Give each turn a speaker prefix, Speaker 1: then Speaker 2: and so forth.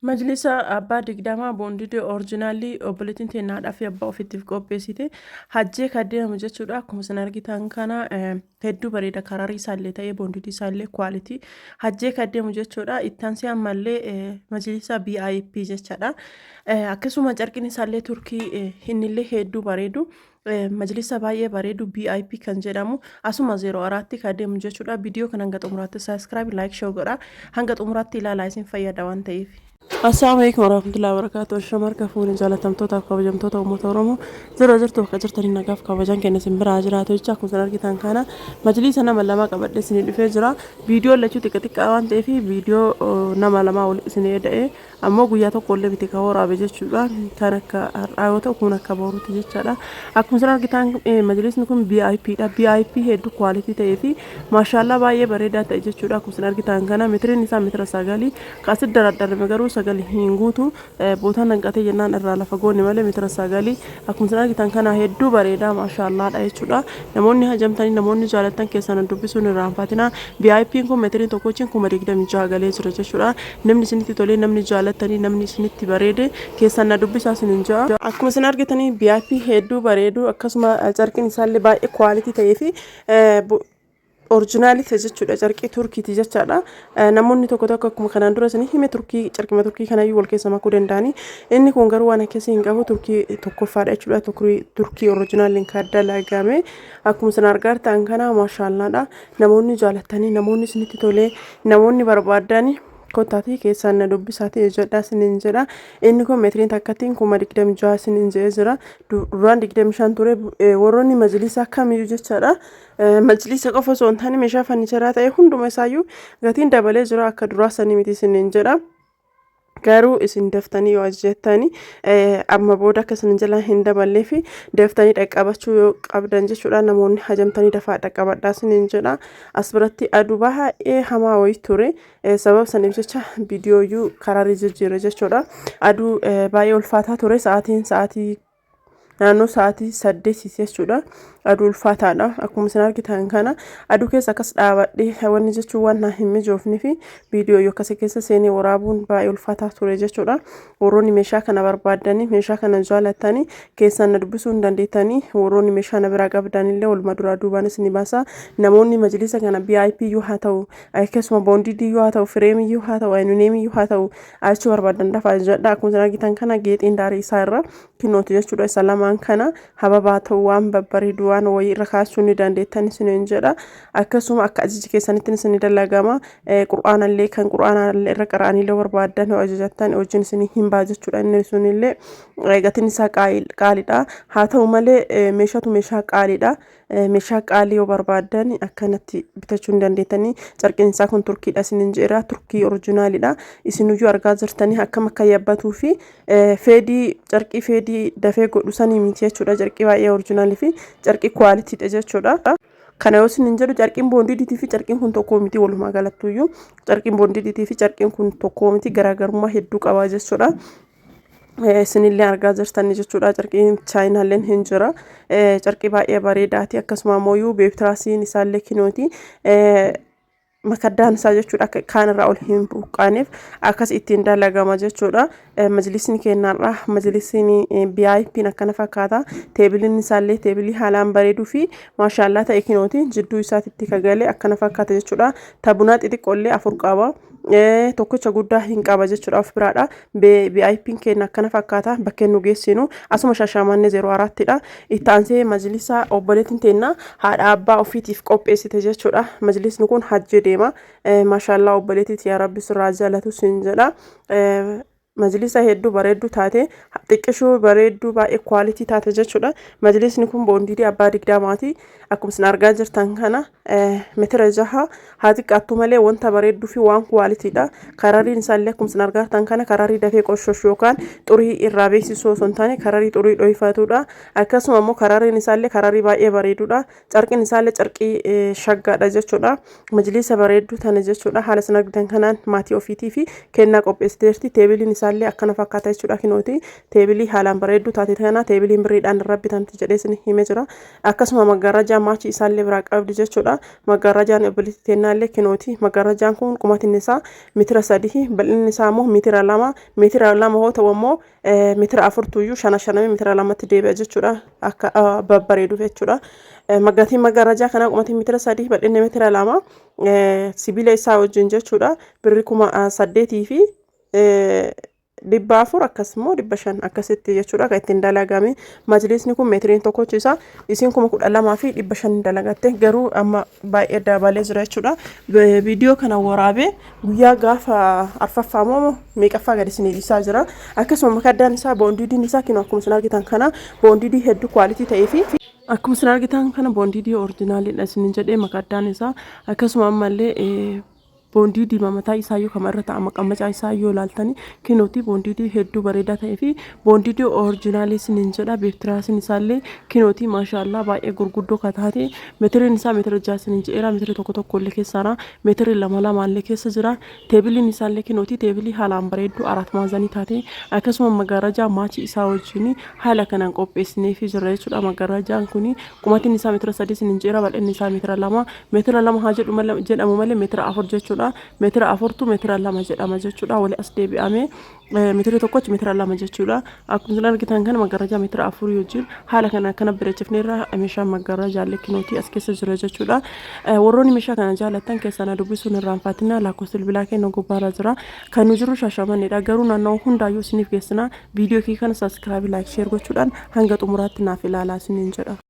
Speaker 1: Majlisa abbaa 20 boondidee orijinaalli obboleettiin teenna haadhaa fi abbaa ofiittiif qopheessite hajjee kan deemu jechuudha. Akkuma isin argitan kana hedduu bareeda, kararii isaallee ta'ee boondidii isaallee kwaalitii hajjee kan deemu jechuudha. Ittaansii ammallee majlisa BIP jechaadha. Akkasuma carqiin isaallee turkii, innillee hedduu bareedu. Majlisa baay'ee bareedu BIP kan jedhamu asuma 04tti kan deemu jechuudha. Viidiyoo kana hanga xumuraatti subscribe, like, share godha. Hanga xumuraatti ilaalaa, isin fayyada waan ta'eef. Assalaamu alaikum warahmatullahi wabarakatuh. Ashama harka fuune, jaalatamtootaaf kabajamtoota uummata Oromoo jira jirtu, bakka jirtanii nagaaf kabajaan kenna isin biraa jiraatu jecha. Akkuma isin argitan kana majlisa nama lama qabadhee isinii dhufee jira. Viidiyoo lachuu xiqqa xiqqaa waan ta'eef viidiyoo nama lamaa wal isin eda'ee ammoo guyyaa tokko illee miti kan waraabe jechuudha. Kan akka har'aa yoo ta'u, kun akka boruuti jechaadha. Akkuma isin argitan majlisni kun BIP dha. BIP hedduu kwaalitii ta'ee fi maashaallaa baay'ee bareedaa ta'e jechuudha. Akkuma isin argitan kana mitiriin isaa mitira 9. Kaasi daraddarame garuu 9 hin guutu. Bootaan hanqatee jennaan irraa lafa goone malee mitira 9. Akkuma isin argitan kana hedduu bareedaa, maashaallaadha jechuudha. Namoonni hajamtanii, namoonni jaalattan keessan dubbisuun irraanfatina. VIP'n kun metiriin tokkochiin 26,000 galee jira jechuudha. Namni isinitti tolee, namni jaalattanii, namni isinitti bareede keessan na dubbisaa isinin ja'a. Akkuma isin argitanii VIP hedduu bareedu, akkasuma carqiin isaallee baay'ee kwaalitii ta'ee fi orijinaalii ta'e jechuudha. Carqii Turkiiti jechaadha. Namoonni tokko tokko akkuma kanaan dura isin hime Turkii, carqima Turkii kanayyuu wal keessa makuu danda'anii. Inni kun garuu waan akkasii hin qabu, Turkii tokkoffaadha jechuudha. Turkii orijinaaliin kan dalagame akkuma isin argaa jirtan kana maashaallaadha. Namoonni jaalattanii, namoonni isinitti tolee, namoonni barbaaddanii kottaatii keessaan na dubbisaatii jedha isiniin jedha. Inni kun meetiriin takkattiin 26,000 isiniin jedhee jira. Duraan 25 ture. Warroonni majlisaa kamiyyuu jechaadha. Majlisa qofa osoo hin taane meeshaa farniicharaa ta'e hunduma isaayyuu gatiin dabalee jira, akka duraa sanii miti isiniin jedha. Garuu isin daftanii yoo ajajattanii amma booda akka isin jalaa hin daballee fi daftanii dhaqqabachuu yoo qabdan jechuudha. Namoonni hajamtanii dafaa dhaqqabadhaa isiniin jedha. As biratti aduu baay'ee hamaa wayii ture. Sababa saniif jecha viidiyooyyuu karaarri jijjiire jechuudha. Aduu baay'ee ulfaataa ture, sa'aatiin sa'aatii naannoo sa'aatii 8 jechuudha. Aduu ulfaataadha. Akkuma isin argitan kana aduu keessa akkas dhaabadhee wanni jechuun waan naa hin mijoofne fi viidiyoo yoo akkasii keessa seenee waraabuun baay'ee ulfaataa ture jechuudha. Warroonni meeshaa kana barbaaddanii, meeshaa kana jaalattanii keessan na dubbisuu hin dandeettanii. Warroonni meeshaa na biraa qabdanillee walumaa duraa duubaanis ni baasa. Namoonni majlisa kana BIP iyyuu haa ta'u, akkasuma boondidii iyyuu haa ta'u, fireemii iyyuu haa ta'u, ayinuneemii iyyuu haa ta'u, achuu barbaadan dafaa jedha. Akkuma isin argitan kana geexiin daarii isaa irra kinooti jechuudha. Isa lamaan kana hababaa ta'u, waan babbareedu, waan wayii irra kaasuu ni dandeettan isiniin jedha. Akkasuma akka ajaja keessanitti isin dalagama. Qur'aanallee kan qur'aanallee irra qara'anillee barbaaddan yoo ajajattan hojiin isin hin ba'a jechuudha. Inni sunillee gatiin isaa qaaliidha. Haa ta'u malee meeshaatu meeshaa qaaliidha. Meeshaa qaalii yoo barbaaddan akkanatti bitachuu hin dandeettanii. Carqiin isaa kun Turkiidha isinin jedheera, Turkii orijinaalidha. Isinuyyuu argaa jirtanii akkam akka yabbatuu fi feedii, carqii feedii dafee godhu sanii miti jechuudha. Carqii baay'ee orijinaalii fi carqii kwaalitiidha jechuudha. Kana yoo isinin jedhu carqiin boondiidiitii fi carqiin kun tokko miti. Walumaa galattuyyuu carqiin boondiidiitii fi carqiin kun tokko miti, garaagarummaa hedduu qaba jechuudha. Isinillee argaa jirtanii jechuudha. Carqiin Chaayinaalleen hin jira, carqii baay'ee bareedaati. Akkasuma ammoo beebtiraasiin isaallee kinooti, makaddaan isaa jechuudha, akka kaan irraa ol hin buqqaaneef akkas ittiin dalagama jechuudha. Majlisni keenyarraa majlisni VIP'n akkana fakkaata. Teebiliin isaallee teebilii haalaan bareeduu fi maashaallaa ta'e kinooti, jidduu isaatitti kagalee akkana fakkaata jechuudha. Tabunaa xixiqqoollee afur qaba. Tokkicha guddaa hin qaba jechuudha of biraadha. VIP'n keenya akkana fakkaata. Bakkeen nu geessinu asuma Shaashamannee 04ttidha. Itti aansee majlisa obboleettiin teenna haadha abbaa ofiitiif qopheessite jechuudha. Majlisni kun hajjii deema. Maashaallaa obboleettiiti, yaa Rabbi sirraa jaalatu siin jedha. Majlisa hedduu bareedduu taate, xiqqishuu bareedduu, baay'ee kwaalitii taate jechuudha. Majlisni kun boondiidii abbaa 20ti. Akkuma isin argaa jirtan kana meetira 6 haa xiqqaattu malee wanta bareedduu fi waan kwaalitiidha. Karariin isaallee akkuma isin argaa jirtan kana kararii dafee qoshoshu yookaan xurii irraa beeksisuu osoo hin taane kararii xurii dhohifatudha. Akkasuma immoo karariin isaallee kararii baay'ee bareedudha. Carqiin isaallee carqii shaggaadha jechuudha. Majlisa bareedduu tana jechuudha. Haala isin argitan kanaan maatii ofiitii fi kennaa qopheessiteerti. Teebiliin isaallee Isaallee akkana fakkaata jechuudha kinooti. Teebilii haalaan bareedduu taate kana teebiliin birriidhaan irra bitamti jedhee isin himee jira. Akkasuma maggaarrajaa maachii isaallee biraa qabdi jechuudha. Maggaarrajaan obboleettii teennaallee kinooti. Maggaarrajaan kun qumatiin isaa mitira 3, bal'inni isaa immoo mitira 2, mitira 2 hoo ta'u immoo mitira afurtuyyuu shana shanamee mitira lamatti deebi'a jechuudha. Akka babbareeduuf jechuudha. Gatiin maggaarrajaa kanaa qumatiin mitira 3, bal'inni mitira 2, sibiila isaa wajjin jechuudha. Birri 8400 akkasumas 500 akkasitti jechuudha kan ittiin dalagame. Majlisni kun meetiriin tokkochi isaa isiin 12,500 dalagatte, garuu amma baay'ee dabalee jira jechuudha. Viidiyoo kana waraabee guyyaa gaafa arfaffaa moo meeqaffaa gadi isinii dhiisaa jira. Akkasuma makaddaan isaa, boondiidiin isaa kinoo akkuma isin argitan kana boondiidii hedduu quality ta'ee fi akkuma isin argitan kana boondiidii originaliidha isinin jedhee makaddaan isaa. Akkasuma ammallee boondii diimaa mataa isaayyuu kama irra ta'a maqammacaa isaa yoo ilaaltani kinooti boondiidii hedduu bareedaa ta'ee fi boondiidii originalii isinin jedha. Beektiraasiin isaallee kinooti, maashaallaa, baay'ee gurguddoo ka taate. Meetiriin isaa meetira 6 isinin jedheera. Meetira tokko tokko illee keessaadha, meetiri lama lamaallee keessa jira. Teebiliin isaallee kinooti, teebilii haalaan bareedduu arat maazanii taate. Akkasuma maggaarajaa maachii isaa wajjin haala kanaan qopheessineefii jirra jechuudha. Maggaarajaan kun qumatiin isaa meetira 3 isinin jedheera, bal'inni isaa meetira 2, meetira 2 haa jedhu malee jedhamu malee meetira 4 jechuudha. Meetira afurtu meetira 2 jedhama jechuudha. Wali as deebi'amee meetira tokkochi meetira 2 jechuudha. Akkuma isin argitan kana maggaarajaa meetira afurii wajjin haala kana akkana bareechifneerra. Meeshaan maggaarajaa kinootii as keessa jira jechuudha. Warroonni meeshaa kana jaallattan keessaa na dubbisuun irraanfatina. Lakkoofsa bilbilaa keenya gubbaarra jira. Kan nu jiru Shaashamanneedha. Garuu naannoo hundaayyuu isiniif geessina. Viidiyoo kee kana subscribe, like, share gochuudhaan hanga xumuraatti naaf ilaalaa isiniin jedha.